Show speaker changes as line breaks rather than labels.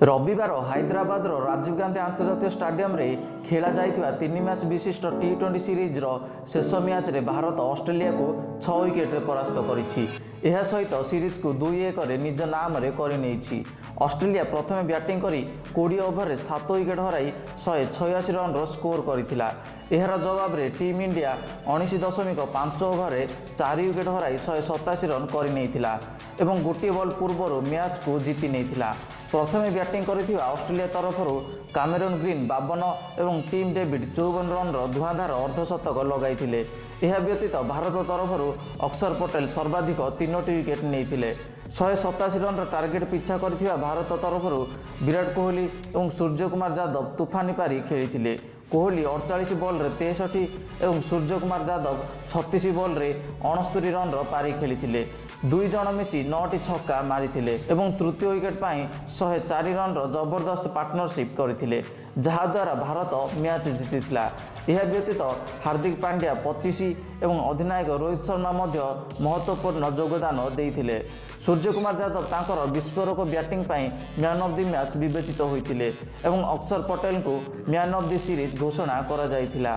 ରବିବାର ହାଇଦ୍ରାବାଦର ରାଜୀବ ଗାନ୍ଧୀ ଆନ୍ତର୍ଜାତୀୟ ଷ୍ଟାଡିୟମରେ ଖେଳାଯାଇଥିବା ତିନି ମ୍ୟାଚ୍ ବିଶିଷ୍ଟ ଟି-20 ସିରିଜ୍ର ଶେଷ ମ୍ୟାଚ୍ରେ ଭାରତ ଅଷ୍ଟ୍ରେଲିଆକୁ 6 ୱିକେଟରେ ପରାସ୍ତ କରିଛି। ଏହା ସହିତ ସିରିଜ୍କୁ 2-1ରେ ନିଜ ନାମରେ କରିନେଇଛି। ଅଷ୍ଟ୍ରେଲିଆ ପ୍ରଥମେ ବ୍ୟାଟିଂ କରି 20 ଓଭରରେ 7 ୱିକେଟ୍ ହରାଇ 186 ରନ୍ର ସ୍କୋର କରିଥିଲା। ଏହାର ଜବାବରେ ଟିମ୍ ଇଣ୍ଡିଆ 19.5 ଓଭରରେ 4 ୱିକେଟ୍ ହରାଇ 187 ରନ୍ କରିନେଇଥିଲା ଏବଂ ଗୋଟିଏ ବଲ୍ ପୂର୍ବରୁ ମ୍ୟାଚ୍କୁ ଜିତି ନେଇଥିଲା। ପ୍ରଥମେ ବ୍ୟାଟିଂ କରିଥିବା ଅଷ୍ଟ୍ରେଲିଆ ତରଫରୁ କାମେରନ୍ ଗ୍ରୀନ୍ 52 ଏବଂ ଟିମ୍ ଡେଭିଡ୍ 54 ରନ୍ର ଧୂଆଁଧାର ଅର୍ଦ୍ଧଶତକ ଲଗାଇଥିଲେ। ଏହା ବ୍ୟତୀତ ଭାରତ ତରଫରୁ ଅକ୍ଷର ପଟେଲ ସର୍ବାଧିକ ତିନୋଟି ୱିକେଟ୍ ନେଇଥିଲେ। 187 ରନ୍ର ଟାର୍ଗେଟ୍ ପିଛା କରିଥିବା ଭାରତ ତରଫରୁ ବିରାଟ କୋହଲି ଏବଂ ସୂର୍ଯ୍ୟକୁମାର ଯାଦବ ତୁଫାନି ପାରି ଖେଳିଥିଲେ। କୋହଲି 48 ବଲ୍ରେ 63 ଏବଂ ସୂର୍ଯ୍ୟକୁମାର ଯାଦବ 36 ବଲ୍ରେ 69 ରନ୍ର ପାରି ଖେଳିଥିଲେ। ଦୁଇ ଜଣ ମିଶି ନଅଟି ଛକା ମାରିଥିଲେ ଏବଂ ତୃତୀୟ ୱିକେଟ୍ ପାଇଁ 104 ରନ୍ର ଜବରଦସ୍ତ ପାର୍ଟନରସିପ୍ କରିଥିଲେ, ଯାହାଦ୍ୱାରା ଭାରତ ମ୍ୟାଚ୍ ଜିତିଥିଲା। ଏହା ବ୍ୟତୀତ ହାର୍ଦ୍ଦିକ ପାଣ୍ଡ୍ୟା 25 ଏବଂ ଅଧିନାୟକ ରୋହିତ ଶର୍ମା ମଧ୍ୟ ମହତ୍ତ୍ୱପୂର୍ଣ୍ଣ ଯୋଗଦାନ ଦେଇଥିଲେ। ସୂର୍ଯ୍ୟକୁମାର ଯାଦବ ତାଙ୍କର ବିସ୍ଫୋରକ ବ୍ୟାଟିଂ ପାଇଁ ମ୍ୟାନ୍ ଅଫ୍ the match ବିବେଚିତ ହୋଇଥିଲେ ଏବଂ ଅକ୍ଷର ପଟେଲଙ୍କୁ ମ୍ୟାନ୍ ଅଫ୍ the series ଘୋଷଣା କରାଯାଇଥିଲା।